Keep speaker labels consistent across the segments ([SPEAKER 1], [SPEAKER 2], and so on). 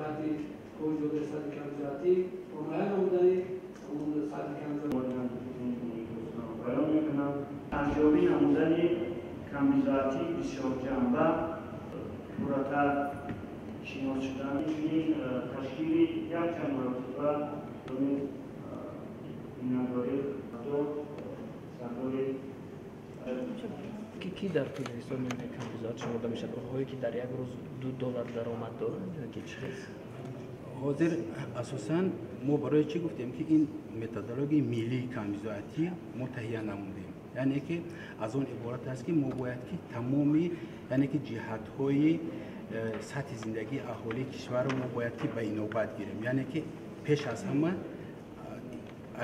[SPEAKER 1] Ҷиҳати коҳиш додани сатҳи камбизоатӣ ва муайян намудани сатҳи камбизоатӣ
[SPEAKER 2] баён мекунам. Арзёбӣ намудани камбизоатии бисёрҷанба, пурратар шинос шудан, инчунин ташкили якчанд маротиба миннатдорӣ сардори.
[SPEAKER 3] Ки дар Тоҷикистон камбизоат шуморда мешавад? Онҳое, ки дар як рӯз 2 доллар даромад доранд ё ки чӣ хел?
[SPEAKER 4] Ҳозир асосан мо барои чӣ гуфтем, ки ин методологияи миллии камбизоатӣ мо таҳия намудем? Яъне ки аз он иборат аст, ки мо бояд ки тамоми, яъне ки ҷиҳатҳои сатҳи зиндагии аҳолии кишварро мо бояд ки ба инобат гирем. Яъне ки пеш аз ҳама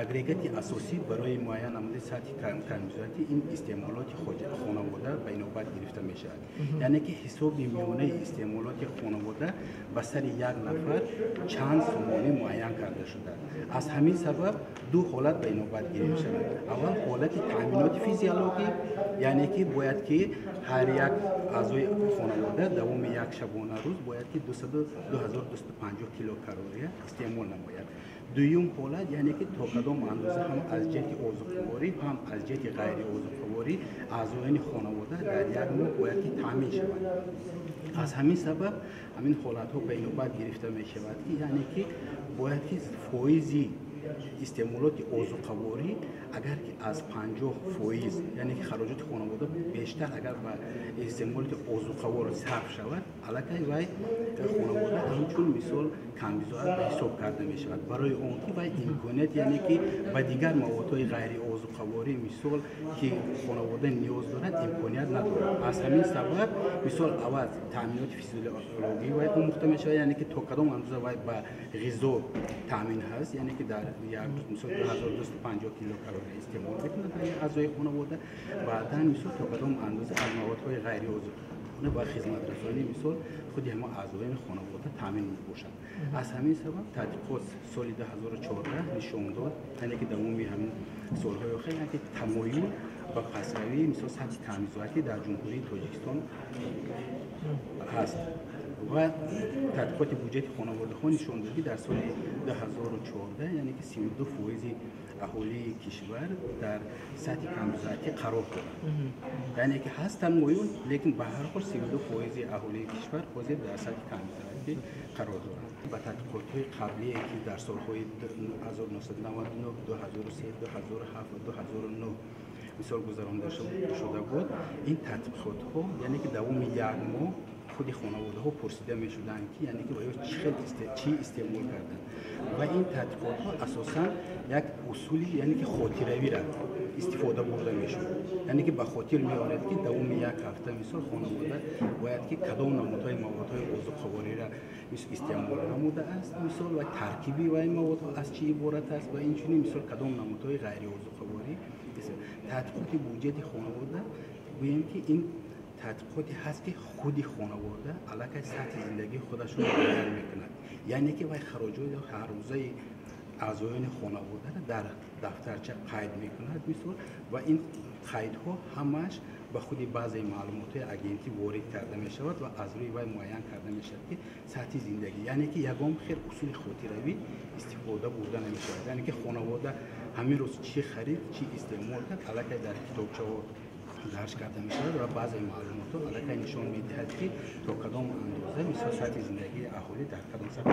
[SPEAKER 4] агрегати асосӣ барои муайян намудани сатҳи камбизоатӣ ин истеъмолоти хонавода ба инобат гирифта мешавад. Яъне ки ҳисоби миёнаи истеъмолоти хонавода ба сари як нафар чанд сомонӣ муайян карда шуда. Аз ҳамин сабаб ду ҳолат ба инобат гирифта мешавад. Аввал, ҳолати таъминоти физиологӣ, яъне ки бояд ки ҳар як аъзои хонавода давоми як шабона рӯз бояд ки 2250 килокалория истеъмол намояд. Дуюм ҳолат, яъне ки то кадом андоза ҳам аз ҷиҳати озуқаворӣ, ҳам аз ҷиҳати ғайриозуқаворӣ аъзоёни хонавода дар як моҳ бояд ки таъмин шавад. Аз ҳамин сабаб ҳамин ҳолатҳо ба инобат гирифта мешавад, ки яъне ки бояд ки фоизи истеъмолоти озуқаворӣ агар ки аз 50%, яъне ки хароҷоти хонавода бештар агар ба истеъмолоти озуқавор сарф шавад, аллакай вай хонавода ҳамчун мисол камбизоат ба ҳисоб карда мешавад. Барои он ки вай имконият, яъне ки ба дигар маводҳои ғайриозуқаворӣ, мисол, ки хонавода ниёз дорад, имконият надорад. Аз ҳамин сабаб, мисол, аввал таъминоти физиологӣ вай омӯхта мешавад, яъне ки то кадом андоза вай ба ғизо таъмин ҳаст, яъне ки дар як рӯз, мисол, 2250 килокалория истеъмол мекунад аъзои хонавода. Баъдан, мисол, то кадом андоза аз маводҳои ғайриозуқаворӣ ва хизматрасонӣ, мисол, худи ҳама аъзоёни хонавода таъмин мебошад. Аз ҳамин сабаб тадқиқот соли 2014 нишон дод, яъне ки давоми ҳамин солҳои охир, яъне ки тамоюл ба пастравии, мисол, сатҳи камбизоатӣ дар Ҷумҳурии Тоҷикистон ҳаст. Ва тадқиқоти буҷети хонаводаҳо нишон дод, ки дар соли 2014, яъне ки 32 фоизи аҳолии кишвар дар сатҳи камбизоатӣ қарор доранд. Яъне ки ҳаст тамоюл, лекин ба ҳар ҳол 32 фоизи аҳолии кишвар ҳозир дар сатҳи камбизоатӣ қарор доранд. Ба тадқиқотҳои қаблие, ки дар солҳои 1999, 2003, 2007 ва 2009, мисол, гузаронда шуда буд, ин тадқиқотҳо, яъне ки давоми як моҳ худи хонаводаҳо пурсида мешуданд, ки яъне ки оё чӣ хел чӣ истеъмол карданд. Ва ин тадқиқотҳо асосан як усули, яъне ки хотиравиро истифода бурда мешуд. Яъне ки ба хотир меоред, ки давоми як ҳафта, мисол, хонавода бояд ки кадом намудҳои маводҳои озуқавориро истеъмол намудааст, мисол, ва таркиби вай маводҳо аз чӣ иборат аст, ва инчунин, мисол, кадом намудҳои ғайриозуқаворӣ. Тадқиқоти буҷети хонавода, гӯем ки ин тадқиқоте ҳаст, ки худи хонавода аллакай сатҳи зиндагии худашро муайян мекунад. Яъне ки вай хароҷоти ҳаррӯзаи аъзоёни хонаводаро дар дафтарча қайд мекунад, мисол, ва ин қайдҳо ҳамааш ба худи баъзеи маълумотҳои агентӣ ворид карда мешавад ва аз рӯи вай муайян карда мешавад, ки сатҳи зиндагӣ. Яъне ки ягон хел усули хотиравӣ истифода бурда намешавад. Яъне ки хонавода ҳамин рӯз чӣ харид, чӣ истеъмол кард, аллакай дар китобчаҳо дарҷ карда мешавад ва баъзе маълумотҳо аллакай нишон медиҳад, ки то кадом андоза, мисол, сатҳи зиндагии аҳолӣ дар кадом сатҳ.